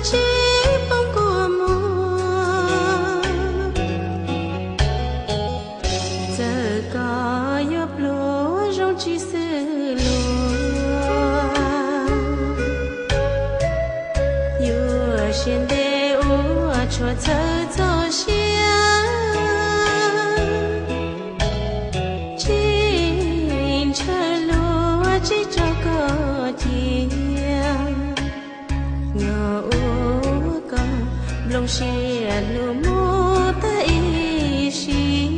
tsis poob kua muag. Txawm koj yuav pluag zoo tsis xws luag, yuav siab ntev ua tshuav txhawj txoj sia. Tsis ntshaw luag tsis tso koj cia, nyob ua koj nplooj siab hlub mus tag ib sim.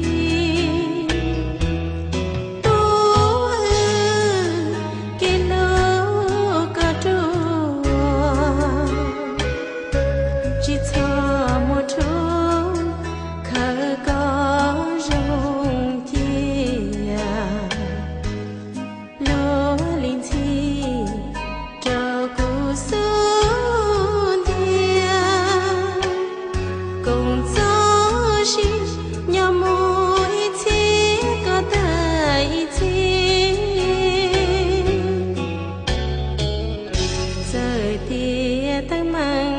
Tub, kev hlub koj ruam, tsis txhob muab rhuav, khawb koj zoo cia. Luag li ntxhi rau kuv xub ntiag, koom txoj sia nyob mus ib txhis koj tag ib txhis. Txawm tias teeb meem